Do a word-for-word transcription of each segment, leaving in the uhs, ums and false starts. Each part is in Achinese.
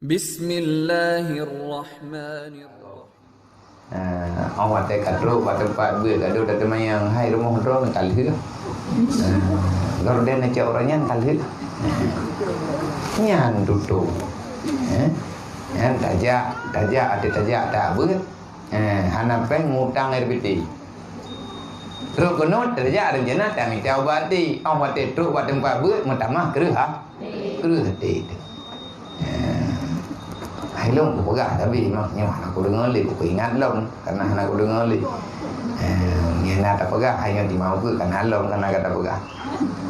Bismillahirrahmanirrahim. Ah, oh, watèe ka trok bak teumpat beuet, ka duek teumanyong, "Hai, rumoh droeneuh ka lheueh?" Ah, gorden neucok uroe nyan ka lheueh. Nyan tutoe. Eh? Nyan tajak, tajak, até tajak tak beuet. Eh, hana péng mutang air piti. Trok keunoe tajak rencana tamita ubat até. Oh, watèe trok bak teumpat beuet meutamah kreueh ha-, kreueh até teuh. Eh, hai lôn kupeugah tapi mah nyoe hana kudeungoe lé, kuingat lom, karena hana kudeungoe lé. Eh, nyan na tapeugah, hai nyoe dimau keu kana lom, kana ka tapeugah.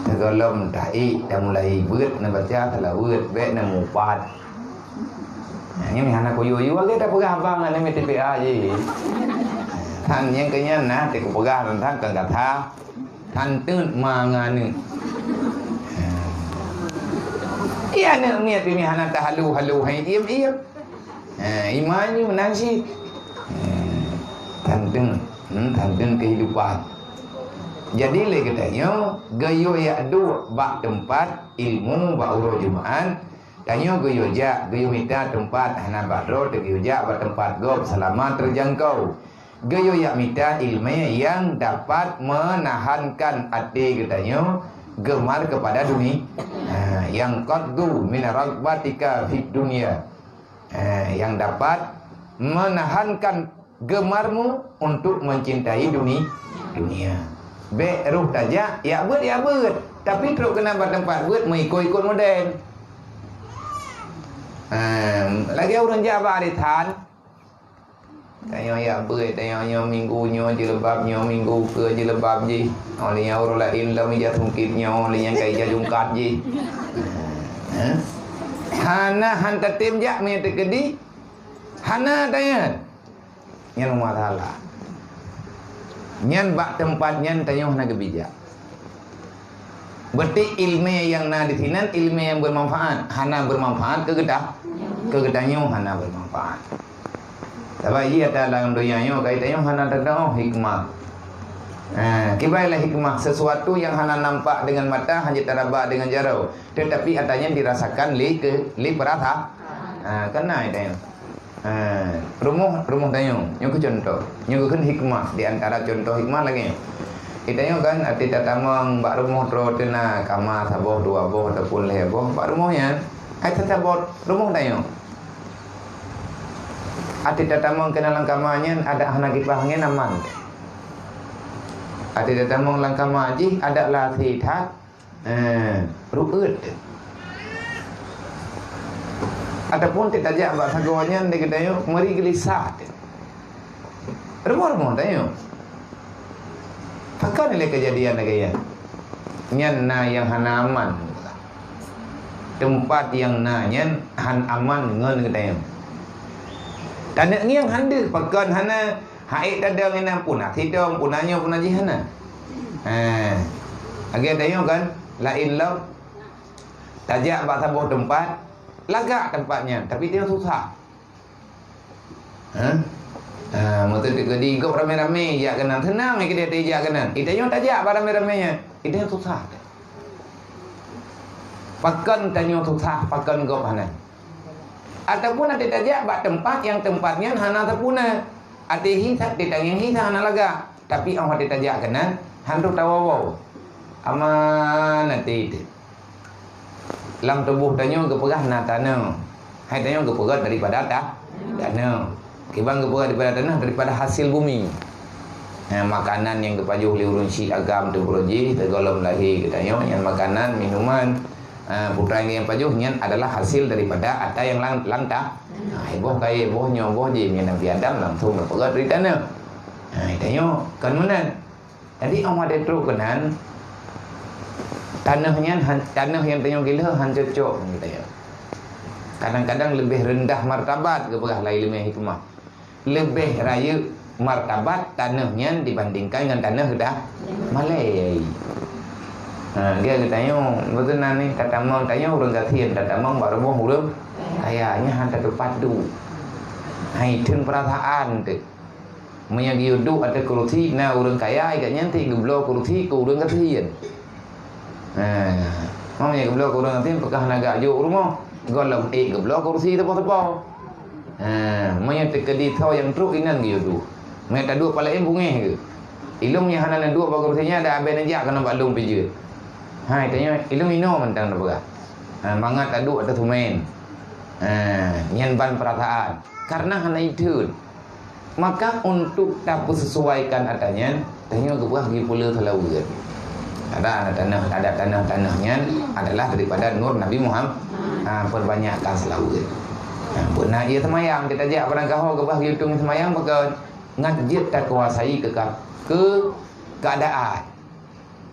Teugolom taék, tamulai beuet neubaca, salaweuet, bèk neumupat. Nyan hana kuyue-yue lagèe tapeugah abang ngon T P A jih. Tan nyang keu nyan na teukupeugah teuntang keu gata. Tan teut manganeuk. Iya aneuk miet pih hana tahalu-halu hai iem-iem. Ha, iman ni meunan cit. Ha, tan teut, hmm, tan teut kehidupan. Jadi lé geutanyoe geuyue yak duek bak teumpat ilmu bak uroe Jumaat, tanyoe geuyue jak, geuyue mita teumpat hana bak droe teuh geuyue jak bak teumpat gob seulama teujangkau. Geuyue yak mita ileumèe nyang dapat meunahankan até geutanyoe geumar keupada duni-, ha, yanqaddu min raghbatika fid dunya. Ha, nyang dapat meunahankan geumarmu untuk mencintai duni-, dunia. Bèk roh tajak, yak beuet, yak beuet. Tapi trok keunan bak teumpat beuet meuikot-ikot model. Ha, lagèe ureueng jak bak arisan, tanyoe yak beuet, tanyoe nyoe minggu nyoe jilbab, nyoe minggu keu jilbab jih. Oh, lé nyan uroe laén lom ija sungkét nyoe, lé nyan ka ija jungkat jih. Ha? Hana, han tatem jak meunyo teukeudi. Hana tanyoe. Nyan masalah. Nyan bak teumpat nyan tanyoe hana geubijak. Berarti ileumèe nyang na di sinan ileumèe nyang bermanfaat, hana bermanfaat keu geuta-, keu geutanyoe hana bermanfaat. Sabab jih ata lam donya nyoe kai tanyoe hana teudoh hikmah. Ha, kiban lah hikmah, sesuatu yang hana nampak dengan mata hanya taraba dengan jaroe, tetapi ata nyan dirasakan lé ke-, lé perasa-, ha, keunan tanyoe. Ha, rumoh, rumoh tanyoe, nyoe keuh contoh. Nyoe keuh hikmah, di antara contoh hikmah lagèe nyoe. Di tanyoe kan, até tatamong bak rumoh droe teuh na kama saboh, dua boh ataupun lhèe boh. Bak rumoh nyan, hai tasabot rumoh tanyoe. Até tatamong keunan lam kama nyan, adak hana kipah angén aman. Até tatamong lam kama jih, adak lasé that, Eh, ruet. Ataupun teutajak bak sagoe nyan di geutanyoe meuri geulisah. Rumoh-rumoh tanyoe. Pakon lé keujadian lagèe nyan? Nyan na nyang hana aman. Teumpat nyang na nyan han aman ngon geutanyoe. Taneuk ngieng han deuh, pakon hana Haék tadong inan puna sidong, puna nyoe, puna jih hana. Ha. Lagèe tanyoe kan, laén lom. Tajak bak saboh teumpat, lagak teumpat nyan, tapi tanyoe susah. Ha? Ha, meuteuntèe di gob ramé-ramé jak keunan, seunang keudéh tajak keunan. Di tanyoe tajak bak ramé-ramé nyan, di tanyoe susah. Pakon tanyoe susah, pakon gob hana. Ataupun até tajak bak teumpat nyang teumpat nyan hana sapeue na. Até hi that, até tangieng hi that hana lagak. Tapi 'oh até tajak keunan, han troh tawoe-woe. Aman até teuh. Lam tuboh tanyoe geupeugah na tanoh. Hai tanyoe geupeugah daripada ta-, tanoh. Kiban geupeugah daripada tanoh, daripada hasil bumi. Nah, makanan nyang geupajoh lé ureueng chik agam teuh brôk jih, teugohlom lahé geutanyoe, nyan makanan, minuman. Ha, peue nyang pajoh nyan adalah hasil daripada ata nyang lam, lam ta-, ha, boh kayèe, boh nyoe, boh jih, nyan Nabi Adam langsung geupeugah dari tanoh. Ha, tanyoe, kon meunan. Jadi, 'oh watèe trok keunan, tanoh nyan han, tanoh nyang tanyoe giloe han cocok ngon geutanyoe. Kadang-kadang leubeh reundah martabat geupeugah lé ileumèe hikmah. Leubeh rayeuk martabat tanoh nyan dibandingkan ngon tanoh geuda-, malèe. Ha, geutanyoe, beutôi na ni, tatamong tanyoe ureueng gasien, tatamong bak rumoh ureueng kaya, nyan han tatupat duek. Hai, theun peurasaan teuh. Meunyoe geuyue duek ateueh kurusi na ureueng kaya, gobnyan teuh geubloe kurusi keu ureueng gasien. Ha, meunyoe geubloe keu ureueng gasien, peugah na gak jok rumoh. Gohlom ék geubloe kursi teupeu-teupeu. Ha, meunyoe teukeudi tho nyang trok inan geuyue duek. Meunyoe taduek pala iem bungéh geuh. Ilong nyang hana neuduek bak kursi nyan, ada abée neujak keunoe bak lôn pijeut. Hai, tanyoe ilong inoe mantong neupeugah. Ha, mangat taduek ateueh sumen. Ha, nyan ban peurasaan. Karena hana itheun. Maka untuk tapeusesuaikan atra nyan, tanyoe geupeugah geupeuleueh salaweuet. Ada tanah, ada tanah-tanah nyan adalah daripada nur Nabi Muhammad. Ha, perbanyakkan salaweuet. Ha, beuna ie seumayang, kita jak barangkaho geupeugah geutueng seumayang, pakon ngat jeuet takuasai keu ka-, keu keadaan.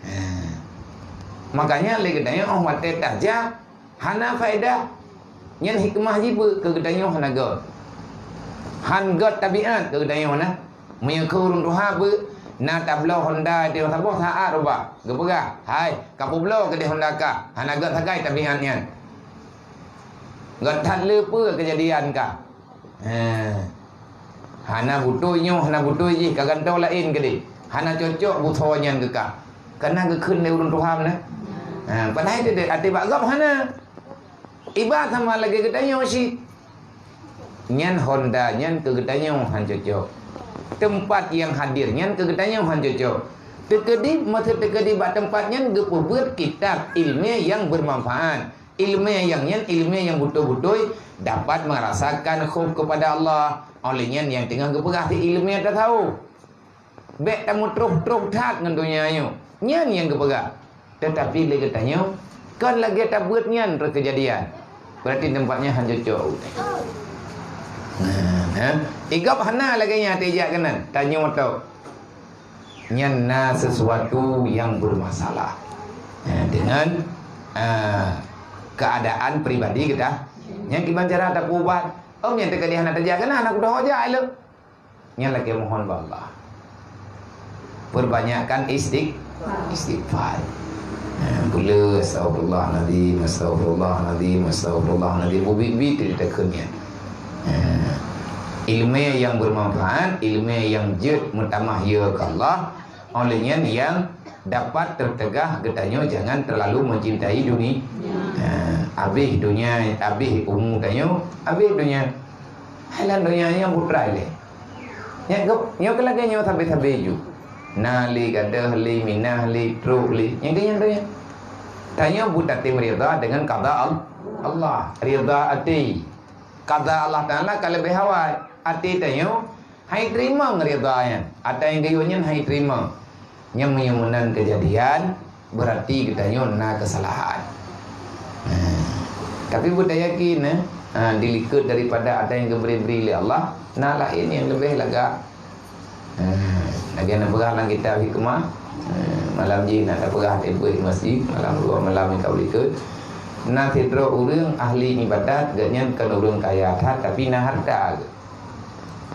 Ha. Makanya lé geutanyoe óh watée tajak, hana faedah. Nyan hikmah jih beu keu geutanyoe hana gét. Han gét tabiat keu geutanyoe na. Meunyoe keu ureuëng tuha beu na tabloe honda di saboh saát rubah, geupeugah, "Hai, ka peubloe keudeh honda kah." Hana gét sagai tabiat nyan. Gét that le peue keujadian kah. He. Hana beutôi nyoe, hana beutôi jih, ka gantoe laén keudeh. Hana cocok busoe nyan keu kah. Kana geukheun lé ureuëng tuha meunan. Ha, padahai teuh até bak gob hana. Iba sama lagée geutanyoe cit. Nyan honda nyan keu geutanyoe han cocok. Teumpat nyang hadir nyan keu geutanyoe han cocok. Teukeudi, masa teukeudi bak teumpat nyan geupeubeuet kitab ilmiah nyang bermanfaat. Ilmiah nyang nyan, ilmiah nyang beutôi-beutôi dapat merasakan khauf kepada Allah. Oleh nyan nyang teungoh geupeugah di ilmiah tasawuf. Bék tameutroh-troh that ngon donya nyoe. Nyan nyang geupeugah. Tetapi lé geutanyoe, kon lagée tabeuet nyan rot keujadian. Berarti teumpat nyan han cocok. Nah, nah. Igab hana lagée nyan teuh jak keunan. Tanyoe tok. Nyan na sesuatu yang bermasalah. Nah, dengan, ah, keadaan pribadi kita. Nyan kiban cara tapeuubat. Oh, nyan teuka di hana tajak keunan, hana kudoh jak lé. Nyan lagée mohon bak Allah. Perbanyakkan istig-, istighfar. Ha, beu le, "Astagfirullahalazim, astagfirullahalazim, astagfirullahalazim." Bubit-bit teuh takheun nyan. Ha, ilmu yang bermanfaat, ilmu yang jeuet meutamah yö keu Allah, oleh nyan yang dapat teutegah geutanyoe jangan terlalu mencintai duni-, ha, abéh donya, abéh umu tanyoe, abéh donya. Hai lam donya nyoe butrai lé. Nyoe keu, nyoe keu lagée nyoe sabe-sabe ju. Na lé gadôh lé, minah lé, trok lé. Nyoe keu nyan donya. Tanyoe beutatem ridha dengan qada Al-, Allah. Ridha até. Qada Allah Taala ka leubeh awai. Até tanyoe hai teurimong ridha nyan. Ata nyang geuyue nyan hai teurimong. Nyang meunyoe meunan keujadian, berarti geutanyoe na keusalahan. Nah, tapi beutayakin, eh, ah, dilikot daripada ata nyang geubri-bri lé Allah, na laén nyang leubeh lagak. Nah, lagée na peugah lam kitab hikmah, eh, malam jih na tapeugah di buet masjid, malam dua malam nyang ka likot. Na sidroe ureuëng ahli ibadat, geuhnyan kon ureuëng kaya that, tapi na harta geuh.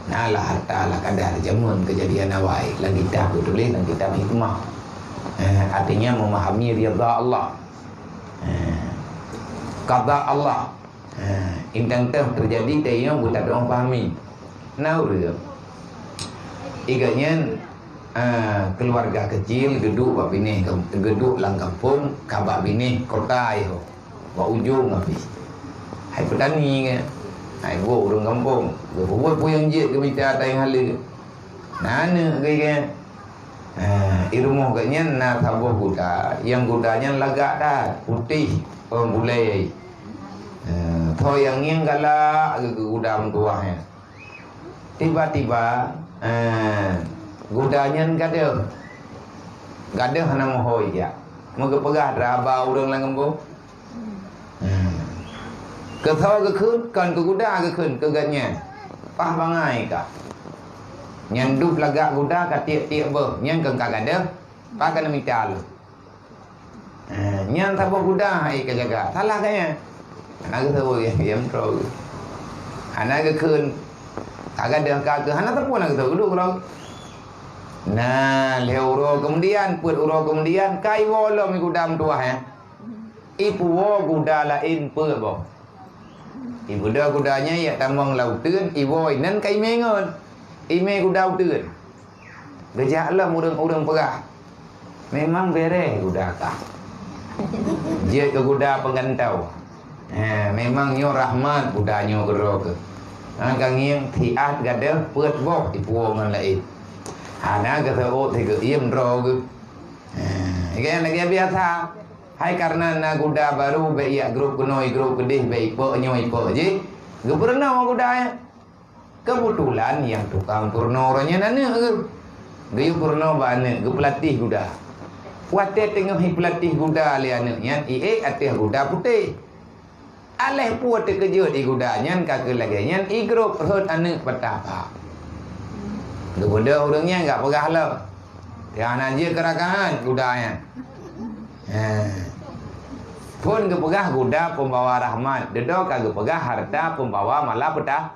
Na lah harta lah kada jameun keujadian awai. Lam kitab geutuléh, lam kitab hikmah. Eh, artinya memahami ridha Allah. Eh, qada Allah. Eh, intang teuh teujadi teuingat buta doang pahami. Na ureuëng. Iga nyan, eh, keluarga kecil geuduek bak binéh, geuduek lam gampông, ka bak binéh kota iho. Bak ujong abéh. Hai peutani nyan. Hai buet ureuëng gampông. Geupeubeuet peue nyang jeuet geumita ata nyang haleue. Na aneuëk geuh nyan. Ha, i rumoh geuh nyan na saboh guda. Nyang guda nyan lagak that, putéh, oh, bulée. Ha, tho nyang ngieng galak geuh keu guda meutuwah nyan. Tiba-tiba, eh, guda nyan gadôh. Gadôh hana meuhôi jak. Meugeupeugah raba ureuëng lam gampông. Hmm. Keu soe geukheun, kon keu guda geukheun, keu geuhnyan. Paih bangai kah. Nyan dub lagak guda ka tiek-tiek boh, nyan keu ka gadôh, paih ka neumita lom. Eh, nyan saboh guda hai ka jaga. Salah geuhnyan. Hana geuseuôt, ya, ya, meutroh. Hana geukheun. Ka gadôh ka keu, hana sapeue na geuseuôt, geuduek keudroe. Nah, lhée uroe keumudian, peuet uroe keumudian, ka iwoe lom guda meutuwah, ya. Ipuwoe guda laén peuet boh. Ibeudôh guda nyan jak tamong lam uteuen, iwoe inan ka imé ngon. Imé guda uteuen. Geujak lom ureuëng-ureuëng peugah, "Memang bereh guda kah. Jeuet keu guda peugantoe." Ha, memang nyoe rahmat guda nyoe keudroe keuh. Ha, ka ngieng siat gadoh peuet boh ipuwoe ngon laén. Hana geuseuôt sigeuiem droe geuh. Ha, lagèe, lagèe biasa. Hai kareuna na guda barô bèk jak grob keunoe, grob keudeh, bèk ipok nyoe, ipok jih. Geupeurunoe guda nyan. Keubeutulan nyang tukang peurunoe uroe nyan aneuk geuh. Geuyue peurunoe bak aneuk, geupeulatih guda. Watèe teungoh jipeulatéh guda lé aneuk nyan, iék ateueh guda putéh. Aléh peue teukeujot di guda nyan ka keuh lagèe nyan, igrob rhot aneuk patah pha. Geubeudôh ureueng nyan gak peugah lom. Nyang hana jeuet keu rakan guda nyan. He. Phon geupeugah guda peumbawa rahmat, dudoe ka geupeugah hareuta peumbawa malapeuta-,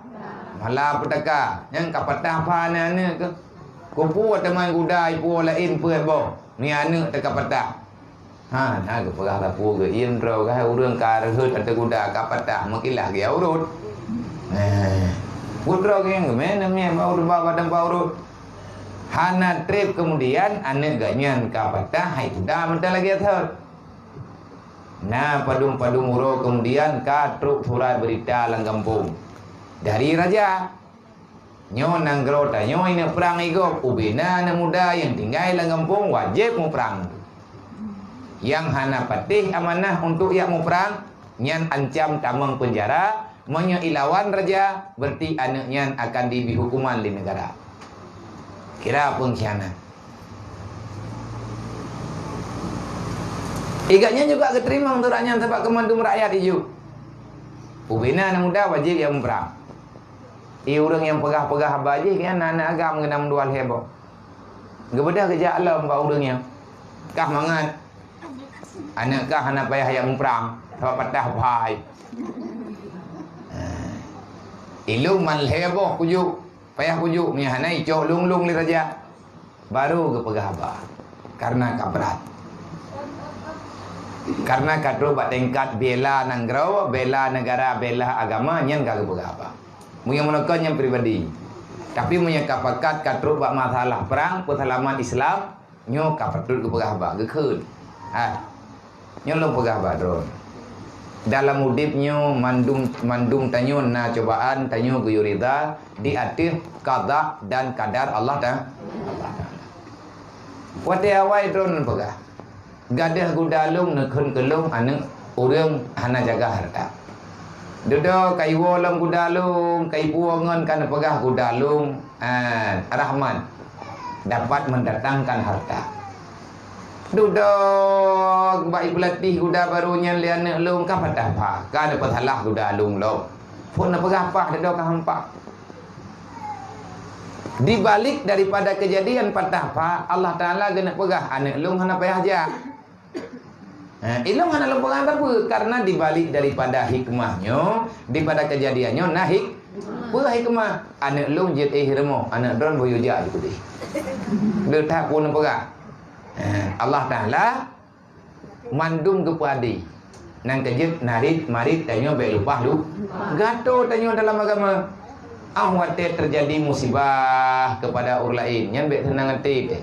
malapetaka. Nyan ka patah pha aneuk-aneuk keuh. Keupeue teuma guda ipuwoe laén peuet boh, nyan aneuk teuka patah. Ha, na geupeugah sapeue geuh, indroe geuh ureueng ka rhot ateueh guda ka patah meukilah geuya urot. Nah, putroe geuh nyang geumè, neumè bak urot, bak badan bak urot. Hana trép keumudian aneuk geuh nyan ka patah hai guda mantong lagèe thot. Na padum-padum uroe keumudian ka trok surat beurita lam gampông dari raja. Nyoe nanggroe tanyoe ineuk prang igob, ubena aneuk muda nyang tinggai lam gampông wajéb muprang. Nyang hana patéh amanah untuk jak muprang, nyan ancam tamong peunjara, meunyoe ilawan raja, beurati aneuk nyan akan jibri huköman lé neugara. Kira peungkhianat. Igat nyan juga geuteurimong surat nyan sabab keu mandum rakyat jijok. Ubena aneuk muda wajéb jak muprang. Ie ureueng nyang peugah-peugah haba jih nyan na aneuk agam keunan meudua lhèe boh. Geubeudôh geujak lom bak ureueng nyan. Kah mangat. Aneuk kah hana payah jak muprang, sabab patah pha. Ilôn man lhèe boh kujok, payah kujok, meunyo hana icok lôn-lôn lé raja. Barô geupeugah haba, kareuna ka brat. Kareuna ka trok bak tingkat bela nanggroe, bela neugara, bela agama, nyan ka geupeugah haba. Meunyoe meunoe kon nyan pribadi. Tapi meunyoe ka pakat ka trok bak masalah prang, peuseulamat Islam, nyoe ka patôt geupeugah haba, geukheun. Ha. Nyoe lôn peugah bak droe. Dalam udép nyoe mandum, mandum tanyoe na cobaan, tanyoe geuyue rida di ateueh qada dan qadar Allah Ta-, Allah Taala. Watèe awai droe neupeugah, gadoh guda lôn neukheun keu lôn aneuk ureueng hana jaga hareuta. Dudoe ka iwoe lom guda lôn, ka ipuwoe ngon ka neupeugah guda lôn, ah, rahmat dapat mendatangkan harta. Dudoe bak ipeulatéh guda barô nyan lé aneuk lôn ka patah pha, ka neupeusalah guda lôn lom. Phon neupeugah pah dudoe ka hampa. Di balik daripada keujadian patah pha, Allah Taala geuneuk peugah aneuk lôn hana payah jak. Ha, ilôn hana lôn peugah sapeue, kareuna di balik daripada hikmah nyoe, daripada keujadian nyoe na hik-, peue hikmah? Aneuk lôn jeuet éh rumoh, aneuk droen boh yue jak jih keudeh. Deuh that phon neupeugah. Ha, Allah Taala mandum geupeuadé. Nyang keujeuet narit marit tanyoe bèk lumpah lu-, gato tanyoe dalam agama. Ah, watèe teujadi musibah keupada ureueng laén, nyan bèk seunang até teuh.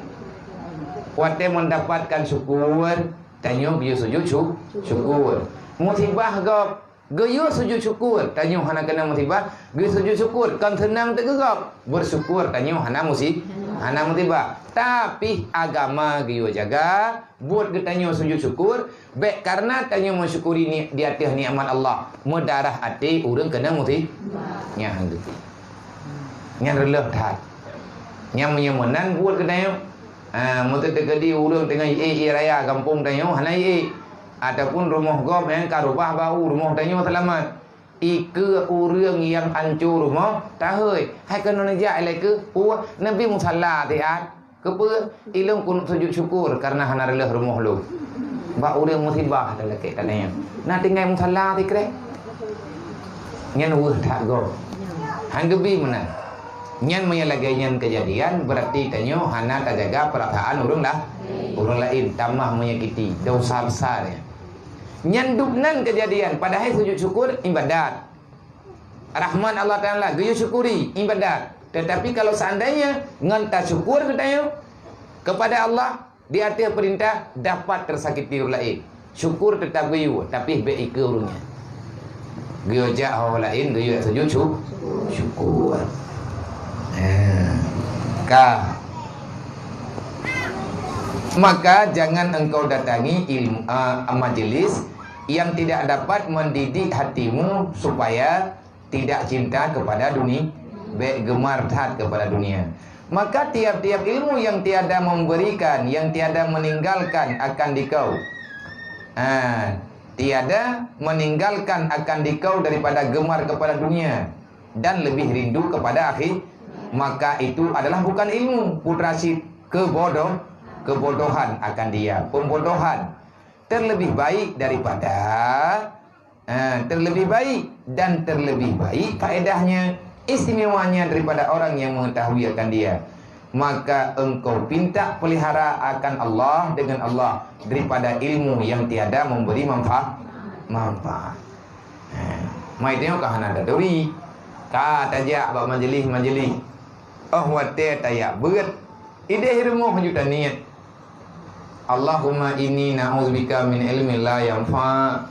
Watèe mendapatkan syukur, tanyoe geuyue sujud syu-, syukur. Musibah gob, geuyue sujud syukur, tanyoe hana keunong musibah, geuyue sujud syukur, kon seunang teuh keu gob. Bersyukur tanyoe hana musi-, hana musibah. Tapi agama geuyue jaga, buet geutanyoe sujud syukur, bèk kareuna tanyoe meusyukuri ni-, di ateueh nikmat Allah, meudarah até ureueng keunong musi-, nyan hana geuti. Nyan reuloh that. Nyan meunyoe meunan buet geutanyoe, ah, meuteukeudi ureueng teungoh iék ie raya gampông tanyoe hana iék, ataupun rumoh gob nyang ka rubah bak u rumoh tanyoe seulamat. Ikeue ureueng nyang anco rumoh tahôi, hai keunoe neujak ilée keuh, "Wah, neubi musala siat." Keupeue? Ilôn keuneuk sujud syukur kareuna hana reuloh rumoh lôn. Bak ureueng musibah talakée tanyoe. Na tinggai musala sikrek. Nyan weueh that gob. Han geubi meunan. Nyan meunyoe lagée nyan keujadian, beurati tanyoe hana tajaga peurasaan ureueng la-, ureueng laén, tamah menyakiti, dosa besar nyan. Nyan dub nan keujadian, padahai sujud syukur ibadat. Rahmat Allah Taala geuyue syukuri ibadat. Tetapi kalau seandainya ngon tasyukur geutanyoe kepada Allah di ateueh peurintah dapat teusakiti ureueng laén, syukur teutap geuyue, tapi bék ikeue ureueng nyan. Geujak ho laén geuyue sujud syuk-, syukur. Eh, ka. Maka jangan engkau datangi ilmu, ah, majelis yang tidak dapat mendidik hatimu supaya tidak cinta kepada duni-, bèk gemar that kepada dunia. Maka tiap-tiap ilmu yang tiada memberikan, yang tiada meninggalkan akan dikau. Ah, tiada meninggalkan akan dikau daripada gemar kepada dunia dan lebih rindu kepada akhir, maka itu adalah bukan ilmu, putra syit, kebodoh-, kebodohan akan dia, pembodohan. Terlebih baik daripada, eh, terlebih baik dan terlebih baik faedahnya, istimewanya daripada orang yang mengetahui akan dia. Maka engkau pinta pelihara akan Allah, dengan Allah, daripada ilmu yang tiada memberi manfa-, manfaat. Eh, mai tengok ka hana taturi. Ka tajak bak majelis-majelis. Oh watèe tajak beuet, idéh rumoh ju taniet. Allahumma inni na'udzubika min ilmin la yanfa,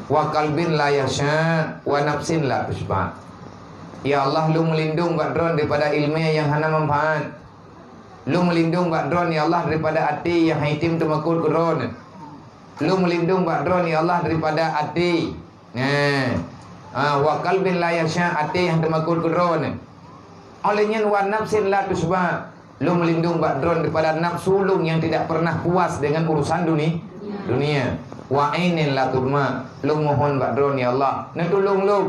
wa qalbin la yakhsya, wa nafsin la tasyba. Ya Allah, lôn meulindong bak Droen daripada ileumèe nyang hana manfaat. Lôn meulindong bak Droen, ya Allah, daripada até nyang han item teumakot keu Droen. Lôn meulindong bak Droen, ya Allah, daripada até, eh, ah, wa qalbin la yakhsya, até nyang teumakot keu Droen. Óh lheueh nyan, wa nafsin la tasyba, lôn meulindong bak Droen daripada nafsu lôn nyang tidak pernah puas dengan urusan duni-, dunia. Wa ainin la tadma, lôn mohon bak Droen, ya Allah, neutulông lôn.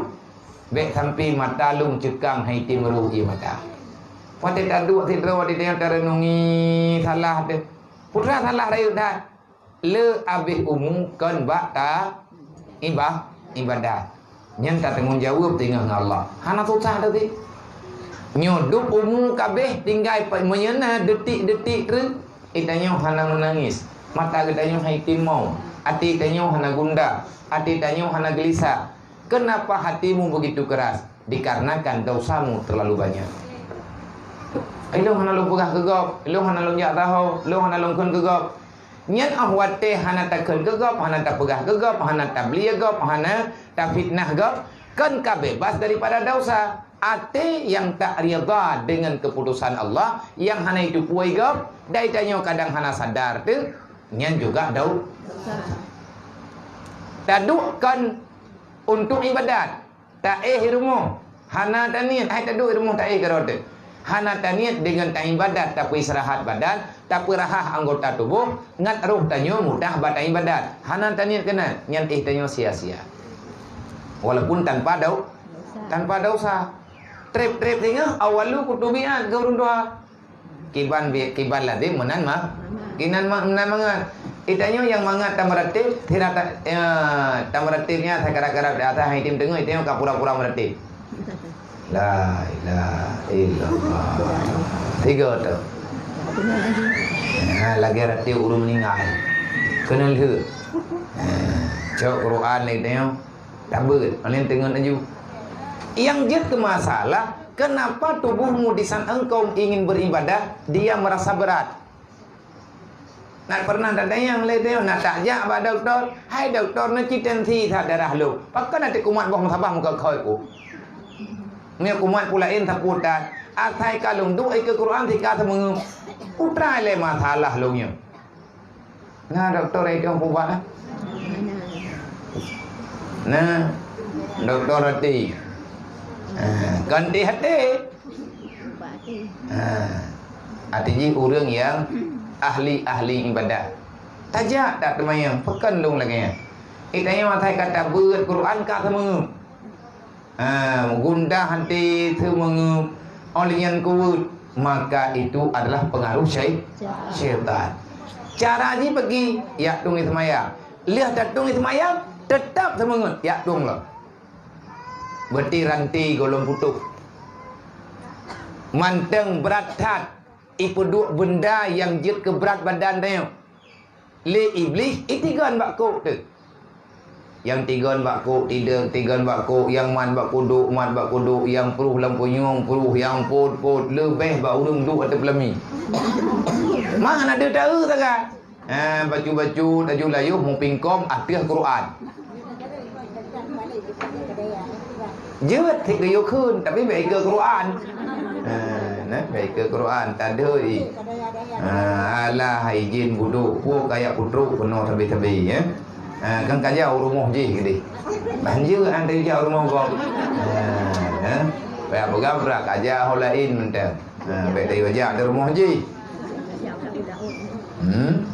Bèk sampai mata lôn ceukang han item rôh ié mata. Watèe taduek sidroe, watèe tanyoe tareunungi salah teuh. Peue salah rayeuk that? Le abéh umu kon bak ta iba-, ibadat. Nyan tatanggong jaweueb teungoh ngon Allah. Hana susah teuh. Nyoe dum umu ka abéh, tinggai pa-, meunyoe na detik-detik treuk, geutanyoe hana meunangis. Mata geutanyoe han item mawöt. Até tanyoe hana gundah. Até tanyoe hana geulisah. Kenapa hatimu begitu keras? Dikarenakan dosamu terlalu banyak. Ilôn hana lôn peugah keu gob, ilôn hana lôn jak taho, ilôn hana lôn kheun keu gob. Nyan óh watèe hana takheun keu gob, hana tapeugah keu gob, hana tabli gob, hana tafitnah gob, kon ka bebas daripada dosa. Até nyang tak ridha dengan keputusan Allah, nyang hana jitupue gob, dan geutanyoe kadang hana sadar teuh, nyan juga dau-, taduek kon untuk ibadat. Taéh i rumoh, hana taniet, hai taduek i rumoh taéh keudroe teuh. Hana taniet deungon taibadat, tapeuistirahat badan, tapeurahah anggota tuboh, ngat roh tanyoe mudah bak taibadat. Hana taniet keunan, nyan éh tanyoe sia-sia. Walaupun tanpa dau-, tanpa dosa. Trép-trép singoh, awalu kutubiat geuh ureueng tuha. Kiban bi-, kiban lazim meunan ma-, kinan ma-, meunan mangat. Geutanyoe nyang mangat tameuratéb, sira ta-, ya, tameuratéb nyan sakarat-karat di atas, han item teungoh, geutanyoe ka pura-pura meuratéb. La ilaha illallah. Tiga tu. Ha, lagèe ratéb ureueng meuninggai. Keuneulheueh. Ha, cok Quran lé geutanyoe. Tabeuet, paléng teungeut laju. Nyang jeuet keu masalah, kenapa tubuhmu di saat engkau ingin beribadah, dia merasa berat? Na pernah tatanyong lé teuh, na tajak bak dokto, "Hai dokto, na cit tensi that darah lôn. Pakon até kumat boh meusaboh muka keu ku? Meunyoe kumat peue laén sapeue that, asai ka lôn duek ikeue Quran sika seumeungeup. Peue teuma lé masalah lôn nyoe?" Na dokto rayeuk peubah? Na dokto roti. Ha, ganti hati. Ha, arti jih ureueng nyang ahli-ahli ibadat. Tajak that teumayang, pakon lôn lagèe nyan? Geutanyoe asai ka tabeuet Quran ka seumeungeup. Ha, gundah até seumeungeup, óh lheueh nyan kuweuet, maka itu adalah pengaruh syai-, syaitan. Cara jih bagi, jak tueng seumayang. Lheueh that tueng seumayang, teutap seumeungeup, jak tueng lom. Berarti ranté gohlom putôh. Mantong brat that, ipeuduek beunda nyang jeuet keu brat badan tanyoe. Lé Iblih itigon bak kôk teuh. Nyang tigon bak kôk, tigon, tigon bak kôk, nyang mat bak kudok, mat bak kudok, nyang pruh lam punyueng, pruh nyang phot-phot, leubeh bak ureueng duek ateueh peulami. Mah na deuh taeu sagai. Ha, bacut-bacut, laju layuh meupingkong ateueh Quran. Jeuet cit geuyue kheun, tapi bèk ikeue Quran. Ha, nah, bèk ikeue Quran, tadhôi. Ha, alah, hai jin budok, peue kajak peutrok keunoe sabe-sabe, ya. Ha, kan kajak u rumoh jih keudeh. Ban jeuet han tajak u rumoh gob. Ha, ha. Bèk peugah brat kajak ho laén mantong. Ha, bèk tajak di rumoh jih. Hmm.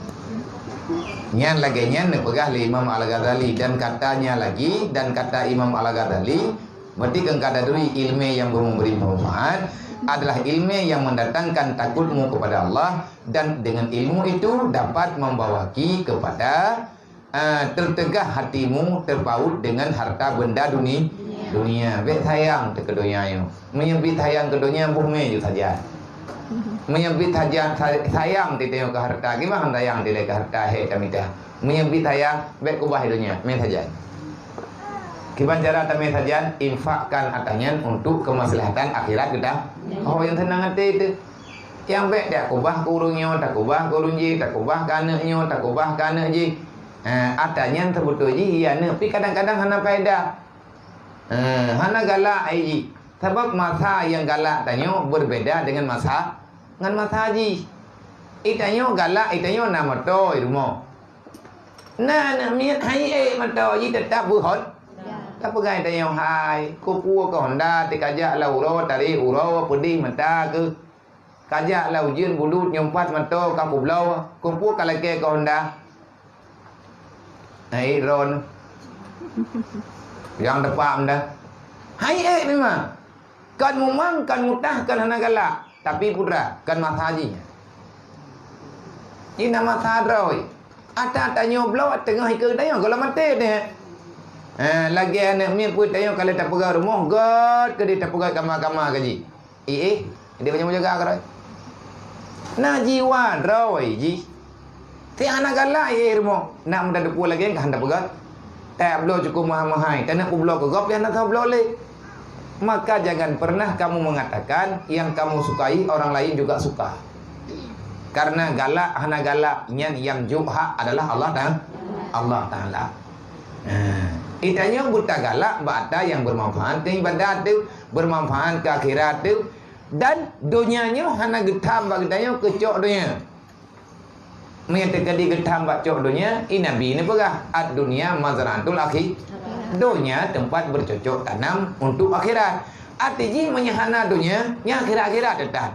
Nyan lagèe nyan neupeugah lé Imam Al-Ghazali, dan katanya lagi, dan kata Imam Al-Ghazali, berarti kan kata duri ilmu yang memberi manfaat adalah ilmu yang mendatangkan takutmu kepada Allah, dan dengan ilmu itu dapat membawa ki kepada, eh, tertegah hatimu terpaut dengan harta benda duni-, dunia. Bèk sayang teuh keu donya nyoe. Meunyoe bit sayang keu donya, boh mè jeuet sajan. Meunyoe bit sajan, sa-, sayang teuh tanyoe keu harta, kiban sayang teuh lé keu harta, hèk tamita. Meunyoe bit sayang, bèk keubah donya, mè sajan. Kiban cara tamè sajan, infakkan atra nyan untuk kemaslahatan akhirat geutanyoe. Oh, nyang seunang até teuh. Nyang bèk takeubah keu ureueng nyoe, takeubah keu ureueng jih, takeubah keu aneuk nyoe, takeubah keu aneuk jih. Ha, atra nyan seubeutôi jih, iya, aneuk, pi kadang-kadang hana faedah. Ha, hana galak, ai jih. Sabab masa nyang galak tanyoe berbeda dengan masa, ngon masa jih. Itanyoe galak, itanyoe na moto i rumoh. Na aneuk miet, hai ék moto jih, teutap beuhot. Tapeugah itanyoe, hai, keupeue keu honda, teuh kajak lam uroe, tarek uroe, peudeh mata keuh. Kajak lam ujeuen bulut, nyoe pat moto ka peubloe, keupeue ka lakèe keu honda. Hai, ron. Nyang teupam dah. Hai ék memang. Kan mumang, kan mutah, kan hana galak, tapi putra, kan masa jih. Jih na masa droe. Atra tanyoe bloe teungoh ikeue tanyoe, gohlom maté deh. Ha, lagèe aneuk miet peuet tanyoe ka lheueh tapeugöt rumoh, göt keudeh tapeugöt kama-kama keu jih. Ié, dia banyak jaga keudroe. Na jiwa droe jih. Ti hana galak ié rumoh. Nak meutateupeue lagèe nyan ka hana peugah. Tabloe cukup mahai-mahai. Taneuk peubloe keu gob, dia hana tabloe lé. Maka jangan pernah kamu mengatakan yang kamu sukai orang lain juga suka. Karena galak hana galak nyan nyang jok hak adalah Allah Ta-, Allah Taala. Nah, itanyoe beutagalak bak atra nyang bermanfaat keu ibadat teuh, bermanfaat keu akhirat teuh, dan donya nyoe hana geutham bak geutanyoe keu cok donya. Meunyoe teukeudi geutham bak cok donya, i Nabi neupeugah, "Ad-dunya mazra'atul akhi-," donya teumpat beucocok tanam untuk akhirat. Arti jih meunyoe hana donya, nyan akhirat-akhirat teutap.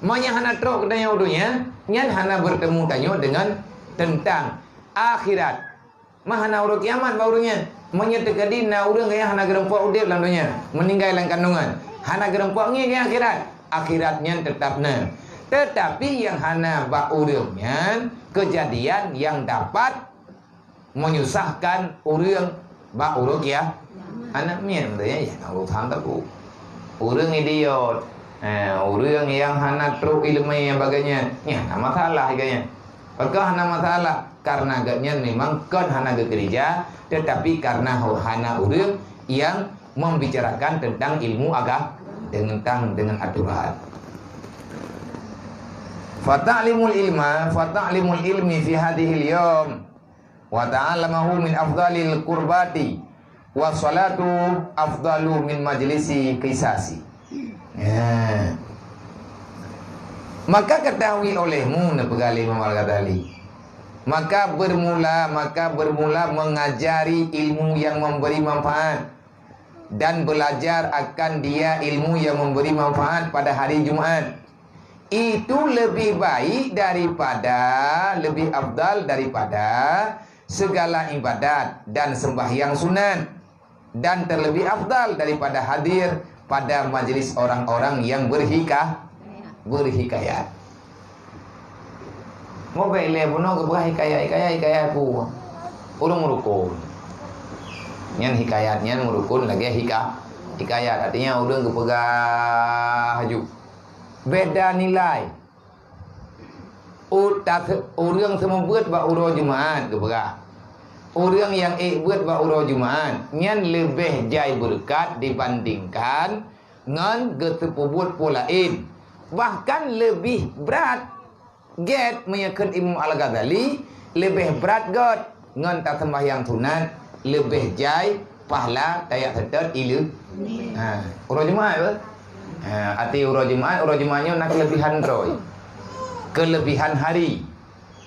Meunyoe hana trok geutanyoe u donya, nyan hana beutemu tanyoe deungon teuntang akhirat. Mah hana uroe kiamat bak ureueng nyan. Meunyoe teukeudi na ureueng nyang hana geureumpok udeb lam donya, meuninggai lam kandungan, hana geureumpok ngieng di akhirat, akhirat nyan teutap na. Teutapi nyang hana bak ureueng nyan keujadian nyang dapat menyusahkan ureueng bak uroe kia-, aneuk miet, ya, ya, urusan teupeu. Ureueng idiot, eh, ureueng nyang hana trok ileumèe nyang bagai nyan, nyan na masalah geuh nyan. Pakon hana masalah? Karena geuh nyan memang kon hana geukeurija, teutapi karena ho-, hana ureueng nyang membicarakan tentang ilmu aga-, tentang dengan aturan. Fata'limul ilma, fata'limul ilmi fi hadhil yaum. Wa ta'allamahu min afdhalil qurbati, wa salatu afdalu min majlisi qisasi. Ya. Maka ketahui olehmu, neupeugah lé Imam Al-Ghazali. Maka bermula, maka bermula mengajari ilmu yang memberi manfaat dan belajar akan dia ilmu yang memberi manfaat pada hari Jumat. Itu lebih baik daripada, lebih afdal daripada segala ibadat dan sembahyang sunat, dan terlebih afdal daripada hadir pada majlis orang-orang yang berhika-, berhikayat. Mubèk lé bunoe geupeugah hikayat, hikayat, hikayat peue? Ureueng meurukon. Nyan hikayat nyan meurukon lagèe hika-, hikayat. Artinya ureueng geupeugah laju. Beda nilai. U-, ta-, ureueng seumeubeuet bak uroe Jumat geupeugah. Ureueng nyang ék beuet bak uroe Jumat nyan leubeh jai beureukat dibandingkan ngon geuseupeubuet peue laén. Bahkan leubeh brat. Gét meunyoe kheun Imam Al-Ghazali, leubeh brat göt ngon taseumbahyang sunat, leubeh jai Pahala tajak seutôt ileuh. Ha, uroe Jumat apa? Ha, arti uroe Jumat, uroe Jumat nyoe na keuleubihan droe. Keuleubihan hari.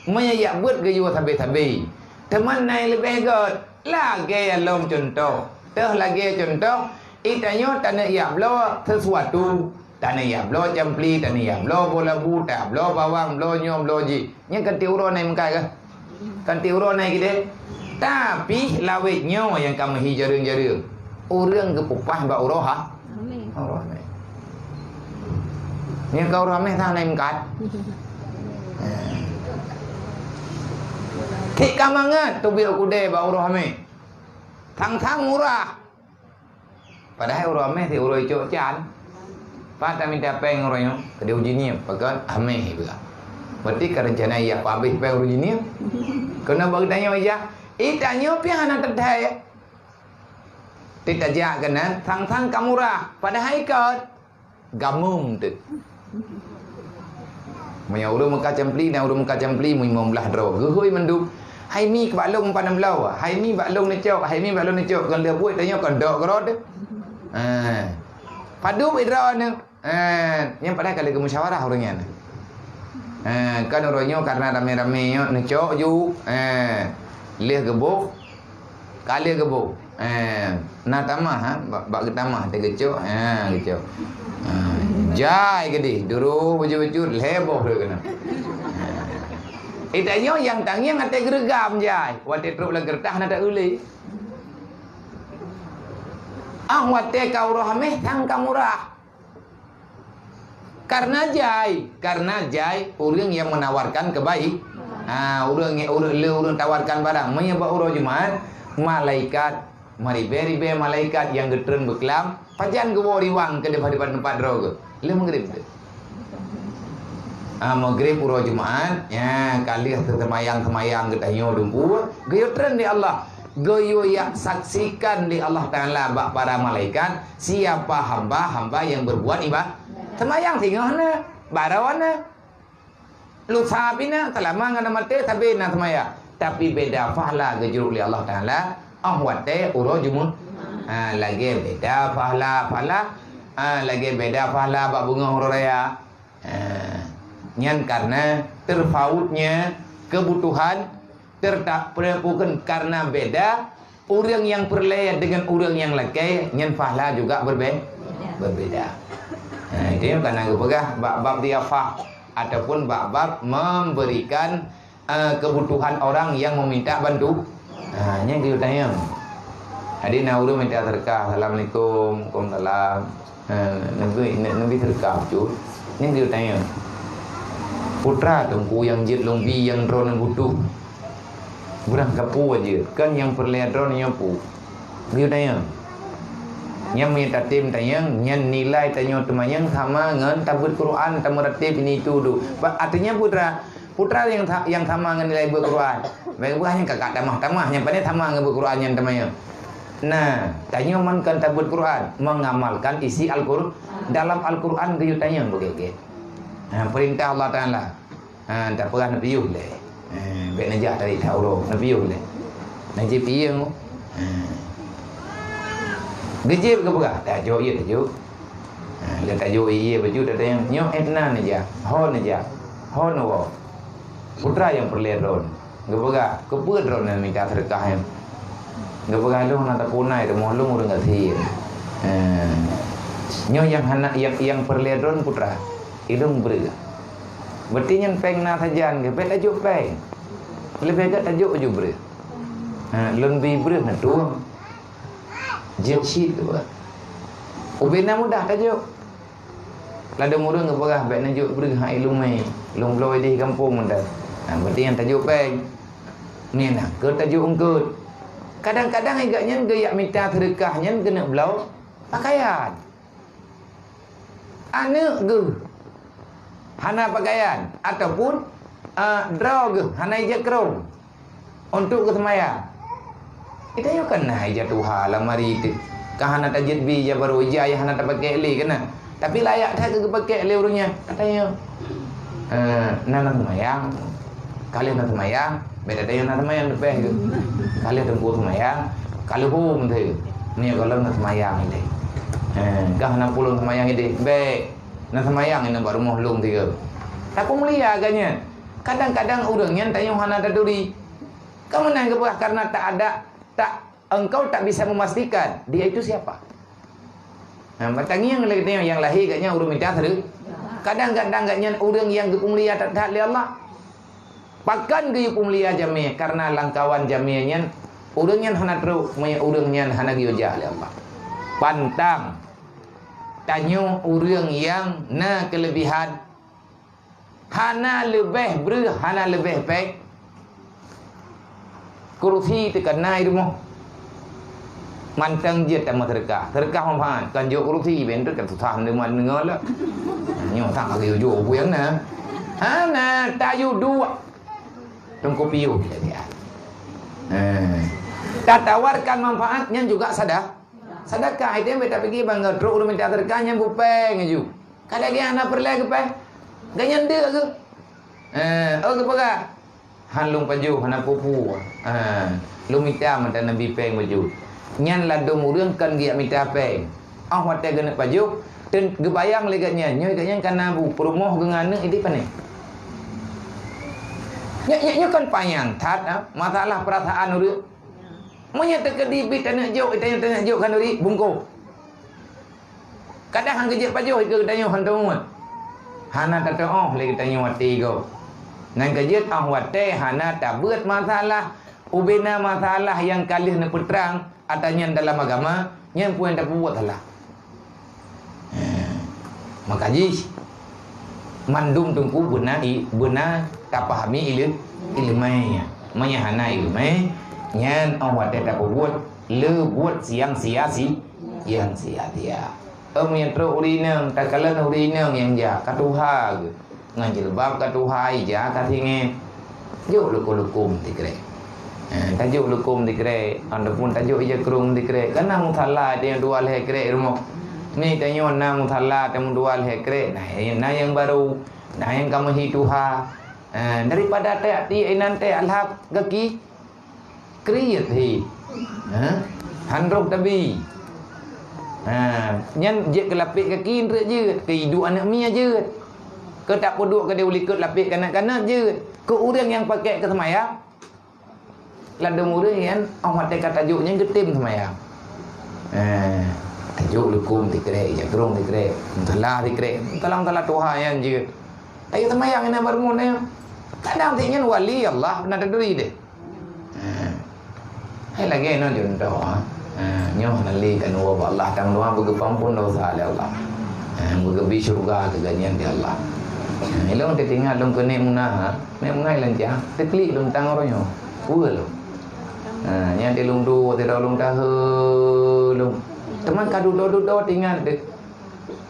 Meunyoe jak beuet geuyue sabe-sabe. Teuma na nyang leubeh göt. Lagèe lom cuntoh. Teuh lagèe cuntoh, i tanyoe taneuk jak bloe sesuatu. Taneuk jak bloe campli, taneuk jak bloe boh labu, tajak bloe bawang, bloe nyoe, bloe jih. Nyan kan tiep uroe na meukat kah? Kan tiep uroe na keudéh? Tapi lawét nyoe nyang ka meuhi jareueng-jareueng. Ureueng geupeupah bak uroe ha? Uroe Hamèh. Nyang ka uroe Hamèh sang na meukat. Kèk ka mangat teubiet keudè bak uroe Hamèh. Sang-sang murah. Padahai uroe Hamèh sit uroe icok can. Pat taminta péng uroe nyoe, keudéh uji ngieng, pakon Hamèh iba. Berarti ka reuncana ijak peuhabéh péng uroe uji ngieng. Keuneuk bak geutanyoe ijak, i tanyoe pih hana teuthèe. Ti tajak keunan, sang-sang ka murah, padahai ikot. Gamum teuh. Meunyoe ureueng meukat campli, na ureueng meukat campli limong blaih droe. Geuhôi mandum. Hai mi bak lôn empat enam bloe. Hai mi bak lôn neucok, hai mi bak lôn neucok. Kon lheueh buet tanyoe kon dok keudroe teuh. Ha. Padub droe nyoe. Ha, nyan padahai ka lheueh geumusyawarah ureueng nyan. Ha, kan ureueng nyoe karena ramé-ramé nyoe neucok ju. Ha. Lheueh geuboh. Ka lheueh geuboh. Eh, na tamah, ha? Bak, bak geutamah, teuh geucok, ha, geucok. Ha, jai keudéh, duroh bacut-bacut, lhèe boh lé keunan. Eh, tanyoe nyang tangieng até geureugam jai, watèe trok lam keureutah na ta-eu lé. Ah, watèe ka uroe Hamèh, sang ka murah. Karena jai, karena jai ureueng nyang menawarkan kebaik. Ha, ureueng, ureueng le ureueng tawarkan barang. Meunyoe bak uroe Jumat, malaikat meuribèe-ribèe malaikat nyang geutreun beuklam, pajan geuwoe riwang keu dipat-dipat teumpat droe geuh. Lheueh meugrib teuh. Ha, meugrib uroe Jumat, ya, ka lheueh teuseumbahyang-seumbahyang geutanyoe dumpeue, geuyue treun lé Allah. Geuyue jak saksikan lé Allah Taala bak para malaikat, siapa hamba-hamba yang berbuat iba-, seumayang singoh na, baroe na. Lusa pih na, seulama ngon maté sabe na seumayang. Tapi beda pahala geujurok lé Allah Taala, óh watèe uroe Jumaat. Ha, lagèe beda pahala, pahala, ha, lagèe beda pahala bak beungoh uroe raya. Ha, nyan karena terpautnya kebutuhan Terta-, bukan karena beda, ureueng nyang peureulèe deungon ureueng nyang lakèe nyan pahala juga berbe-, berbeda. Nah, itu nyang ka na geupeugah bak bab diafah ataupun bak bab memberikan, eh, kebutuhan orang yang meminta bantu. Nah, nyan geuyue tanyong. Jadi na ureueng minta seudeukah, "Assalamualaikum." "Waalaikumsalam." Ha, neubri, ne-, neubri seudeukah bacut. Nyan geutanyong, "Peue teuma Teungku nyang jeuet lôn bi nyang droeneuh butuh? Beurangkapeue jeuet, kon nyang peureulèe droeneuh nyoe peue?" Geutanyong. Nyan meunyoe tatem tanyong, nyan nilai tanyoe teumanyong sama ngon tabeuet Quran, tameuratéb ini itu tu. Ba-, artinya peue teuma, peue teuma nyang sa-, nyang sama ngon nilai beuet Quran. Bèk peugah nyan kakak tamah-tamah, nyang pané sama ngon beuet Quran nyan teumanyong. Nah, tanyoe man kon tabeuet Quran, mengamalkan isi Al-Qur-, dalam Al-Quran geuyue tanyong beugét-gét. Ha, peurintah Allah Taala. Ha, tapeugah neupiôh lé. Ha, bèk neujak tarék that uroe, neupiôh lé. Neujieb pieng. Ha. Geujieb geupeugah, "Tajok ié tajok." Ha, lé tajok ié bacut tatanyong, "Nyoe éh na neujak, ho neujak, ho neuwoe?" Peue teuma nyang peureulèe droeneuh. Geupeugah, "Keupeue droeneuh minta seudeukah nyan?" Geupeugah, "Lôn hana tapeue na i rumoh lôn ureueng gasien." Eh, nyoe nyang hana, nyang, nyang peureulèe droeneuh peue teuma, ilôn breueh. Berarti nyan péng na sajan geuh, bèk tajok péng. Leubeh gèt tajok ju breueh. Ha, lôn bi breueh neutueng. Jeuet cit geupeugah. Ubé na mudah tajok. Ladôm ureueng geupeugah, "Bèk neujok breueh hai lôn mè, lôn bloe idéh gampông mantong." Nah, berarti nyan tajok péng. Nyan na keuh tajok eungkôt. Kadang-kadang i gobnyan geujak mita seudeukah nyan keuneuk bloe pakaian. Aneuk geuh hana pakaian ataupun, ah, droe geuh hana ija krông. Untuk geuseumayang. Geutanyoe kan na ija tuha lam ari teuh. Ka hana tajeuet bi ija barô, ija nyang hana tapakék lé keunan. Tapi layak that keu geupakék lé ureueng nyan. Geutanyoe, eh, na, na seumayang. Ka lheueh na seumayang, bèk geutanyoe na seumayang leubeh geuh. Ka lheueh teungku seumayang, ka lheueh hom teuh. Nyoe gohlom na seumayang ideh. Eh, gah na pulung seumayang ideh. Bèk. Na seumayang inong bak rumoh lôn tiga. Tapeumulia geuh nyan. Kadang-kadang ureueng nyan tanyoe hana taturi. Kamoe na geupeugah karena tak ada, tak, engkau tak bisa memastikan dia itu siapa. Nah, batangieng lé geutanyoe nyang lahé geuh nyan ureueng mita seureuga. Kadang-kadang geuh nyan ureueng nyang geupeumulia that-that lé Allah. Pakon geuyue peumulia jamé? Karena lam kawan jamé nyan, ureueng nyan hana trok, meunyoe ureueng nyan hana geuyue jak lé Allah. Pantang. Tanyoe ureueng nyang na keuleubihan, hana leubeh breuh, hana leubeh péng. Kurusi teuka na i rumoh. Mantong jeuet tamah seudeukah. Seudeukah manfaat. Kan jok kurusi, ben tu kan susah deungon, deungon lah. Nyoe tak lagi jok peue nyang na. Hana, tayue duek. Teungku piôh kita dia. Ha. Tatawarkan manfaat nyan juga sada-, sadakah. Itu yang beta pikir bang, trok ureueng minta sedekah nyan bupeng aju. Kada lagi hana peureulèe geupeng. Gobnyan deuk geuh. Ha, oh geupeugah. Han lôn pajoh hana peue-peue. Ha, lôn mita mantong Nabi péng pajoh. Nyan ladôm ureueng kon geujak mita péng. Óh watèe geuneuk pajoh, teun geubayang lé gobnyan, nyoe gobnyan ka na bu, peurumoh geuh ngon aneuk idéh pané. Nyoe, nyoe, nyoe kon panyang that, ha, masalah peurasaan ureueng. Meunyoe teukeudi bit taneuk jok, taneuk, taneuk jok khanuri, bungkôh. Kadang han geujeuet pajoh ikeue geutanyoe han teumeung. Hana tateu'oh lé geutanyoe watèe gob. Nyan ka jeuet óh watèe hana tabeuet masalah, ubena masalah nyang ka lheueh neupeutrang ata nyan dalam agama, nyan peue nyang tapeubuet salah. Maka jih mandum teungku beuna i-, beuna tapahami ileu-, ileumèe nyan. Meunyoe hana ileumèe, nyan óh watèe tapeubuet le buet nyang sia-si-, nyang sia-sia. Em nyang trok ureueng inong, takalon ureueng inong nyang jak ka tuha geuh. Ngon jilbab ka tuha, ija ka singét. Jok lukôm-lukôm sikrek. Eh, tajok lukôm sikrek, ataupun tajok ija krông sikrek. Kan na musala nyang dua lhèe krek rumoh. Ni tanyoe na musala teumeung dua lhèe krek. Na, na nyang barô, na nyang ka meuhi tuha. Eh, daripada teuh ati inan teuh alhab gaki. Kriet hi. Ha? Han roh tabi. Ha, nyan jeuet keu lapék gaki treuk jeuet, keu iduek aneuk miet jeuet. Keu tapeuduek keudéh u likot lapék kanak-kanak jeuet. Keu ureueng nyang pakèk keu seumayang, ladôm ureueng nyan óh watèe ka tajok nyan geutem seumayang. Ha, tajok lukôm sikrek, ija krông sikrek, musala sikrek, musala-musala tuha nyan jeuet. Tajok seumayang inan barô nyan. Kadang sit nyan wali Allah na taturi deh. Ha. Hai lagèe nyoe cuntoh, ha. Ha, nyoe hana lé keu nyoe bak Allah, tang doa beugeupeuampôn dosa lé Allah. Ha, beugeubri syeuruga keu gobnyan di Allah. Ha, ilôn teuingat lôn keu Nek Muna, ha. Nek Muna ilôn cah, teuklik lôn tang uroe nyoe. Peue lôn? Ha, nyan di lôn duek, di lôn tahe lôn. Teuma ka dudoe-dudoe teuingat deh.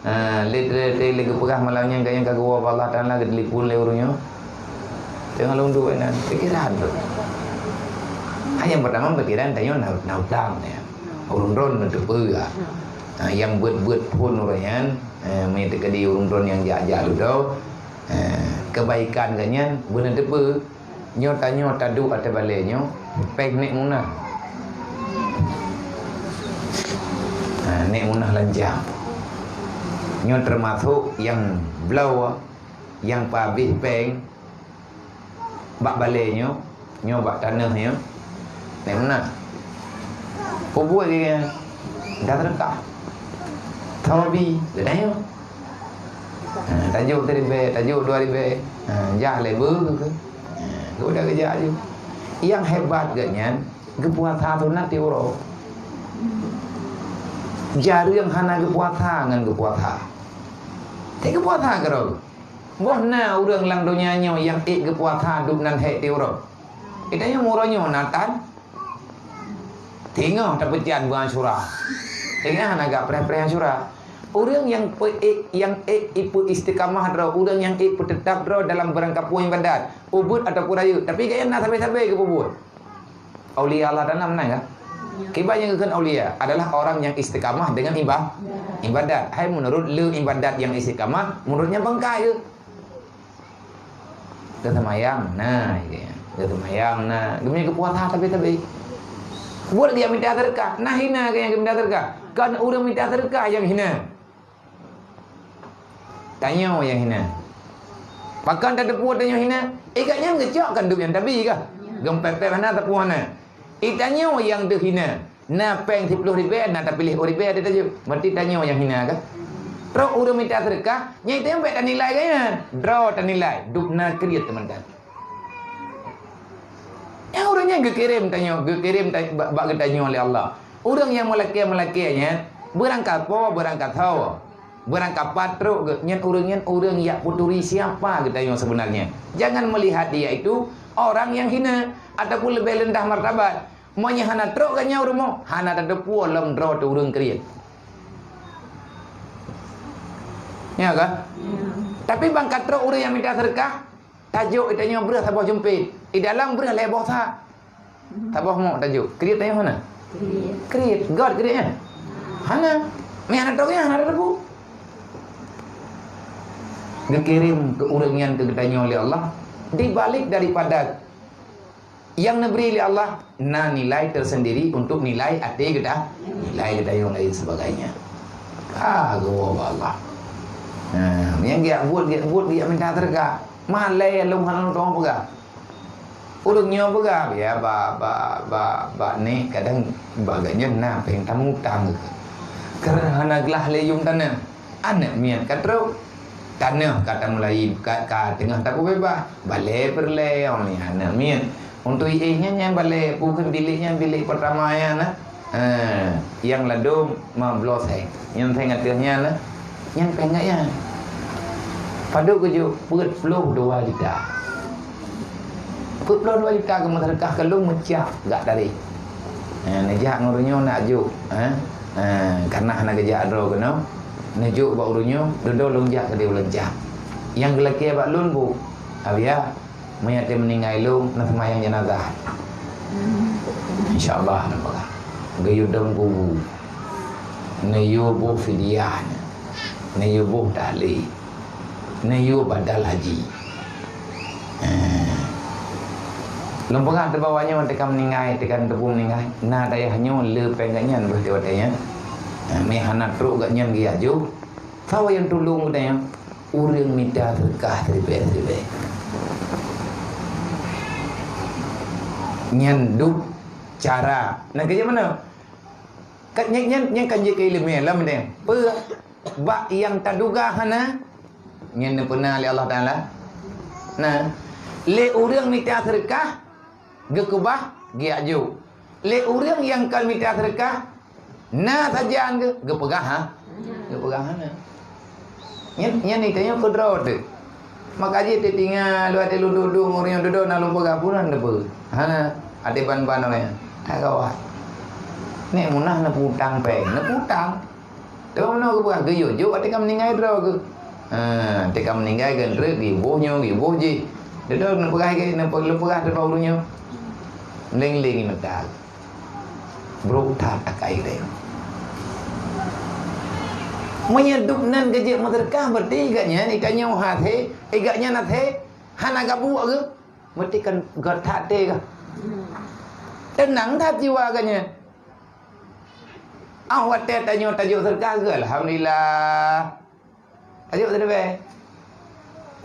Ha, lé, lé, lé, lé geupeugah malam nyan, ka nyang ka geuwoe bak Allah Taala, geutelepon lé ureueng nyoe. Teungoh lôn duek inan, pikiran tu. Ha, nyang peurtama pikiran tanyoe na, na utang nyan. Ureueng droen neuteupeue. Ha, nyang beuet-beuet phon ureueng nyan, ha, meunyoe teukeudi ureueng droen nyang jak-jak dudoe, ha, keubaikan geuh nyan beuneuteupeu. Nyoe tanyoe taduek ateueh balèe nyoe, péng Nek Munah. Ha, Nek Munah Lanjang. Nyoe teumasok nyang bloe, nyang peuhabéh péng bak balèe nyoe, nyoe bak tanoh nyoe. Nek Munah. Peubuet lé nyan, dah teureukah. Thawabi, geutanyoe. Ha, tajok siribèe, tajok dua ribèe. Ha, jah lé beuh keu. Ha, geuda geujak aju. Nyang hebat geuh nyan, geupuasa sunat tiep uroe. Jareueng hana geupuasa ngon geupuasa. Teuh geupuasa keudroe. Boh na ureueng lam donya nyoe nyang ék geupuasa duek nan hék tiep uroe. Geutanyoe uroe nyoe na tan. Teungoh tapeujian bulan Asyura. Teungoh hana gak preh-preh Asyura. Ureueng nyang peuék, nyang ék ipeu istiqamah droe, ureueng nyang ék peuteutap droe dalam barang kapeue ibadat, ubeut ataupun rayeuk, tapi gobnyan na sabe-sabe geupeubuet. Aulia Allah Taala meunan kan? Kiban nyang geukheun aulia adalah orang yang istiqamah dengan iba-, ibadat. Hai meunurut le ibadat nyang istiqamah, meunurut nyan bangkai geuh. Geuseumayang na, ya. Geuseumayang na. Geumeunyang geupuasa tabe-tabe. Buet geujak mita seudeukah, na hina keu nyang geumita seudeukah. Kon ureuëng mita seudeukah nyang hina. Tanyoe nyang hina. Pakon tateupeue tanyoe hina? Eh, gobnyan geucok kan duek nyang tabi kah? Geumpék-pék hana, teupeue hana. Eh, tanyoe nyang teuhina. Na péng siplôh ribée, na tapiléh ribée teuh tajok. Berarti tanyoe nyang hina kah? Trok ureuëng mita seudeukah, nyang tanyoe bék tanilai gobnyan. Droe tanilai, dub na kriet teumantong. Nyang ureuëng nyan geukirém tanyoe, geukirém ta-, bak, bak geutanyoe lé Allah. Ureuëng nyang meulakée-meulakée nyan, beurangkapo, beurangkasoe, beurangkapat trok geuh, nyan ureuëng nyan ureuëng jak peuturi siapa geutanyoe sebenarnya. Jangan melihat dia itu orang yang hina ataupun leubeh rendah martabat. Meunyoe hana trok geuh nyan u rumoh, hana tateupeue lom droe teuh ureuëng kriet. Ya kan? Tapi ban ka trok ureuëng nyang mita seudeukah, tajok geutanyoe breueh saboh jumpét. Di dalam breueh lhée boh sa. Saboh mok tajok. Kriet tanyoe hana? Kriet. Göt kriet nyan? Hana. Meuhana trok nyan hana tateupeue. Geukirém keu ureuëng nyan keu geutanyoe lé Allah. Di balik daripada nyang neubri lé Allah, na nilai tersendiri untuk nilai até geuta-, nilai geutanyoe lain sebagainya. Ah, geuwoe bak Allah. Nah, nyang geujak buet, geujak buet, geujak mita seudeukah. Malée lôn hana lôn tueng peugah. Ureuëng nyoe peugah, ya, bak, bak, bak, bak nek kadang bak gobnyan na péng tamutang. Keu hana glah lé yum taneuh. Aneuk miet ka trok. Taneuh ka tamulai, ka, ka teungoh tapeubeubaih. Balée peureulée, oh, ni aneuk miet. Untuk iéh nyan, nyan balée, bukon bilék nyan, bilék peurtama nyan na. Ha, nyang ladôm ma bloe seng. Nyang seng ateueh nyan na. Nyang péng gobnyan. Padub geujok peuet ploh dua juta. Peuet ploh dua juta keu meuseudeukah keu lôn meucah gak tarek. Ha, neujak ngon ureuëng nyoe nak jok, ha. Ha, karna hana geujak droe keunoe. Neujok bak ureuëng nyoe, dudoe lôn jak keudeh ulôn cah. Nyang geulakée bak lôn bu, Abiya, meunyoe até meuninggai lôn, na seumayang jenazah. Insya Allah, na peugah. Geuyue dong kubu. Neuyue boh fidyah nyan. Neuyue boh tahlil. Neuyue badal haji. Eh. Lôn peugah teubawah nyoe teuka meuninggai, teuka teupeu meuninggai. Na dayah nyoe le péng gobnyan beuh di watée nyan. Eh, meuhana trok gobnyan geuyue ajoh. Sawa nyang tulông geutanyoe? Ureuëng mita seudeukah siribée-siribée. Nyan dub cara. Nah, keu jeuet meunoe. Ka, nyan, nyan, nyan kan jeuet keu ileumèe lom deh. Peue? Bak nyang taduga hana, nyan neupeuna lé Allah Taala. Nah, lé ureuëng mita seudeukah, geukeubah, geujak jok. Lé ureuëng nyang kon mita seudeukah, na sajan geu-, geupeugah, ha? Geupeugah hana. Nyan, nyan ni tanyoe keudroe teuh. Maka jih teutinggai lôn até lôn duek-duek ngon ureuëng nyoe dudoe na lôn peugah peue na neupeue. Hana, até ban-ban awaknyan. Hai kawan. Nek Munah neuputang péng, neuputang. Teuma meunoe geupeugah geuyue jok até ka meuninggai droe geuh. Ha, até ka meuninggai geuh treuk geuboh nyoe, geuboh jih. Dudoe neupeugah, neupeugah teuma ureuëng nyoe. Leng-leng meuta. Brok that akai geutanyoe. Meunyoe dub nan geujeuet meuseudeukah, berarti gobnyan, gobnyan hase, gobnyan hase hana gabuek geuh, berarti kan göt that até geuh. Teunang that jiwa gobnyan. Ah, watée tanyoe tajok seudeukah geuh, alhamdulillah. Ayo, teudeubée.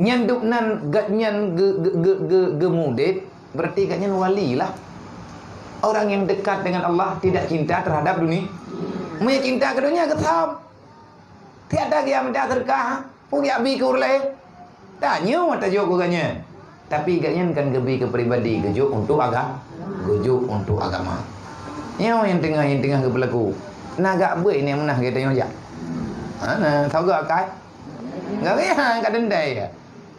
Nyan dub nan gobnyan ge-, ge-, ge-, ge-, geumudeb, berarti gobnyan wali lah. Orang yang dekat dengan Allah tidak cinta terhadap dunia. Meunyo cinta keu donya, geuthom. Tiada geujak mita seudeukah, peue geujak bi keu ureuëng laén. Tanyoe tajok keu gobnyan. Tapi gobnyan kan geubi keu pribadi, geujok untuk aga-, geujok untuk agama. Nyoe nyang teungoh, nyang teungoh geupeulaku. Na gak beuet nyoe meunah geutanyoe jak. Ha, na, soe geuh akai? Gak beuet, ha, ka teuntée ya.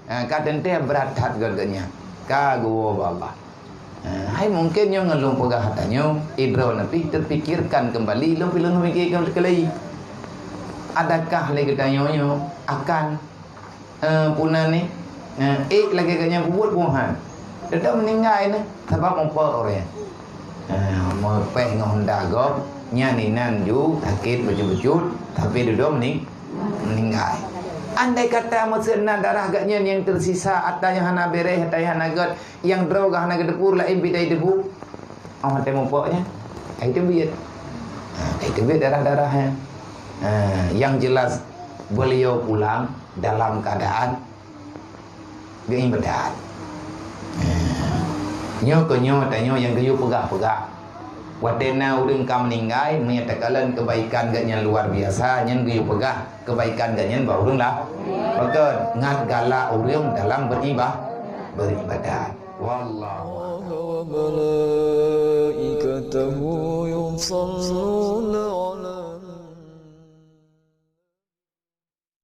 Ha, ka teuntée brat that gét gobnyan. Ka geuwoe bak Allah. Ha, hai mungken nyoe ngon lôn peugah ata nyoe, idroe neubi teupikirkan keumbali, lôn pi lôn mikirkan keulai. Adakah lé geutanyoe nyoe akan Eh, peue nan nyoe, eh, ék lagée gobnyan peubuet peue han. Dudoe meuninggai nyoe, sabab muphom ureuëng. Eh, meupéh ngon honda gob, nyan inan ju sakét bacut-bacut, tapi dudoe meuning-, meuninggai. Andai kata meuseu na darah gobnyan nyang teusisa, ata nyang hana béréh, ata nyang hana gét, nyang droe geuh hana geuteupeue, laén bidai debu, oh, watée muphom nyan. Ka jiteubiet. Ha, ka jiteubiet darah-darah nyan. Ha, nyang jelas beliau pulang dalam keadaan geuibadat. Ha. Nyoe keuh nyoe tanyoe nyang geuyue peugah-peugah. Watée na ureuëng ka meuninggai, meunyoe takalon keubaikan geuhnyan luar biasa, nyan geuyue peugah keubaikan geuhnyan bak ureuëng laén. Pakon? Ngat galak ureuëng dalam beriba-, beribadat. Wallahu a'lam.